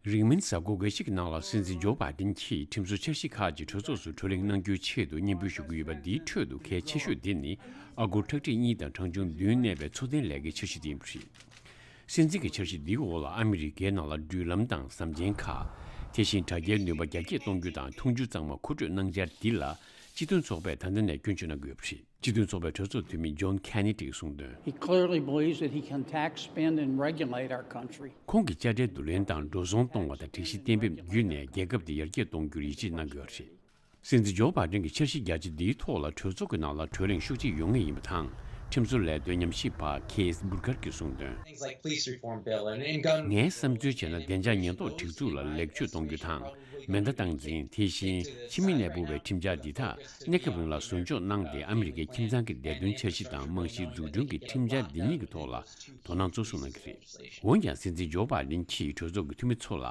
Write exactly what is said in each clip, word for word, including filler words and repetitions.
རིང་མིན་གཟའ་འཁོར་འགའ་ཞིག་གི་ནང་ལ་སྲིད་འཛིན་ཇོ་བྷའི་ཌེན་གྱིས་ཁྲིམས་བཟོ་འཆར་གཞི་ཁག་ཅིག་གྲོས་ཚོགས་སུ་བགྲོ་གླེང་གནང་རྒྱུའི་ཆེད་དུ་སྙན་འབུལ་ཞུ་གི་ཡོད་པ། འདིའི་ཁྲོད་དུ་གལ་ཆེ་ཤོས་དེ་ནི་ཨ་སྒོར་ཁྲག་ཁྲིག་གཉིས་དང་གྲངས་ཆུང་བདུན་གནས་པའི་འཚོ་རྟེན་ལས་ཀའི་འཆར་གཞི་དེ་ཡིན་པ་རེད། སྲིད་འཛིན་གྱི་འཆར་གཞི་འདིའི་འོག་ལ་ཨ་མི་རི་ཀའི་ནང་ལ་འགྲུལ་ལམ་དང་ཟམ་ཆེན་ཁག་དེ་བཞིན་དྲ་རྒྱའི་ནུས་པ་རྒྱ་སྐྱེད་གཏོང་རྒྱུ་དང་འཐུང་ཆུ་གཙང་མ་མཁོ་སྤྲོད་གནང་འཆར་འདི་ལ་སྤྱི་མཐུན་ཚོགས་པས་ད་ལྟ་ནས་སྐྱོན་བརྗོད་གནང་གི་ཡོད་པ་རེད། སྤྱི་མཐུན་ཚོགས་པའི་གྲོས་ཚོགས་འཐུས་མི་ཇོན་ཁེ་ནེ་ཏིས་གསུངས་དོན། He clearly believes that he can tax, spend, and regulate our country. ཁོང་གིས་དཔྱ་ཁྲལ་བསྡུ་ལེན་དང་འགྲོ་སོང་གཏོང་བ་དང་སྒྲིག་གཞི་གཏན་འབེབས་བརྒྱུད་ནས་རྒྱལ་ཁབ་དེ་ཡར་རྒྱས་གཏོང་རྒྱུར་ཡིད་ཆེས་གནང་གི་ཡོད་རེད། སྲིད་འཛིན་ཇོ་བྷའི་ཌེན་གྱི་འཆར་གཞི་རྒྱ་ཆེ་འདིའི་ཐོག་ལ་གྲོས་ཚོགས་ཀྱི་ནང་ལ་གྲོས་གླེང་ཤུགས་ཆེ་ཡོང་ངེས་ཡིན་པ་དང་། ཁྲིམས་བཟོ་ལས་དོན་ཉམས་ཞིབ་པ་ཁེ་སི་བུར་ཀར་གྱིས་གསུངས་དོན། Things like police reform bill and, and gun ངའི་བསམ་ཚུལ་བྱས་ན་བདེ་འཇགས་ཉེན་རྟོག་སྒྲིག་འཛུགས་ལ་ལེགས་བཅོས་གཏོང་རྒྱུ་དང་མེ་མདའ་སྟངས་འཛིན། དེ་བཞིན་ཕྱི་མི་གནས་སྤོ་བའི་ཁྲིམས་འཆར་འདི་དག་གནས་སྐབས་རིང་ལ་ཟུར་འཇོག་གནང་སྟེ་ཨ་མི་རི་ཀའི་ཁྱིམ་ཚང་གི་བདེ་དོན་འཆར་གཞི་དང་རྨང་གཞིའི་འཛུགས་སྐྲུན་གྱི་ཁྲིམས་འཆར་འདི་གཉིས་ཀྱི་ཐོག་ལ་དོ་སྣང་གཙོ་བཟུང་གནང་གི་རེད། འོན་ཀྱང་སྲིད་འཛིན་ཇོ་བྷའི་ཌེན་གྱིས་གྲོས་ཚོགས་ཀྱི་འཐུས་མི་ཚོ་ལ་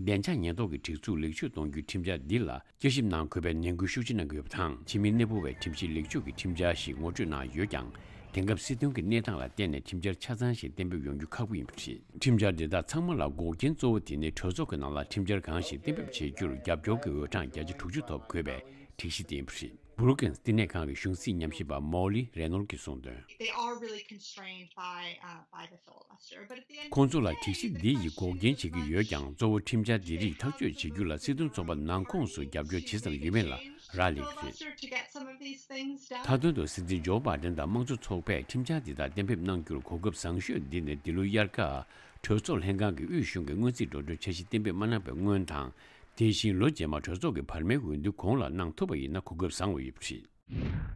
བདེ་འཇགས་ཉེན་རྟོག་གི་སྒྲིག་འཛུགས་ལེགས་བཅོས་གཏོང་རྒྱུའི་ཁྲིམས་འཆར་འདི་ལ་བསྐྱར་ཞིབ་གནང་དགོས་པའི་ནན་སྐུལ་ཤུགས་ཆེ་གནང་གི་ཡོད་པ་དང་། ཕྱི་མི་གནས་སྤོ་བའི་ཁྲིམས་གཞི་ལེགས་བཅོས་ཀྱི་ཁྲིམས་འཆར་ཞིག་ངོ་སྤྲོད་གནང་ཡོད་ཀྱང་། དེང་སྐབས་སྲིད་དོན་གྱི་གནས་སྟངས་ལ་བརྟེན་ནས་ཁྲིམས་འཆར་ཆ་ཚང་ཞིག་གཏན་འབེབས་ཡོང་རྒྱུ་ཁག་པོ་ཡིན་པ་རེད། ཁྲིམས་འཆར་འདི་དག་ཚང་མ་ལ་འགོག་རྐྱེན་གཙོ་བོ་དེ་ནི་གྲོས་ཚོགས་ཀྱི་ནང་ལ་ཁྲིམས་འཆར་གང་ཞིག་གཏན་འབེབས་བྱེད་རྒྱུར་རྒྱབ་སྐྱོར་གྱི་འོས་གྲངས་བརྒྱ་ཆ་དྲུག་ཅུ་ཐོབ་དགོས་པའི་སྒྲིག་གཞི་དེ་ཡིན་པ་རེད། བུ་རུ་ཀིན་སི་བསྟི་གནས་ཁང་གི་གཞུང་སྲིད་ཉམས་ཞིབ་པ་མོ་ལི་རེ་ནོལ་གྱིས་གསུངས་དོན། They are really constrained by, uh, by the filibuster. But at the end of the day, ཁོང་ཚོ་ལ་སྒྲིག་གཞི་འདི་ཡིས་འགོག་རྐྱེན་བྱེད་ཀྱི་ཡོད་ཀྱང་། གཙོ་བོ་ཁྲིམས་འཆར་འདི་རིགས་ཐག་གཅོད་བྱེད་རྒྱུ་ལ་སྲིད་དོན་ཚོགས་པ་ནང་ཁོངས་སུ་རྒྱབ་སྐྱོར་ཇི་ཙམ་ཡོད་མེད་ལ་རག་ལས་ཀྱི་རེད། Filibuster to get some of these things done. མཐའ་དོན་དུ་སྲིད་འཛིན་ཇོ་བྷའི་ཌེན་དང་དམངས་གཙོ་ཚོགས་པས་ཁྲིམས་འཆར་འདི་དག་གཏན་འབེབས་གནང་རྒྱུར་གོ་སྐབས་བཟང་ཤོས་འདི་ནི་འདི་ལོའི་དབྱར་ཁར་གྲོས་ཚོགས་ལྷན་ཁང་གི་དབུས་གཞུང་གི་སྔོན་རྩིས་འགྲོ་གྲོན་འཆར་གཞི་གཏན་འབེབས་མ་གནང་བའི་སྔོན་དང་། དེ་བཞིན་ལོ་རྗེས་མ་གྲོས་ཚོགས་ཀྱི་བར་མའི་འོས་བསྡུ་གོང་ལ་གནང་ཐུབ་པ་ཡིན་ན་གོ་སྐབས་བཟང་བ་ཡོད་པ་རེད།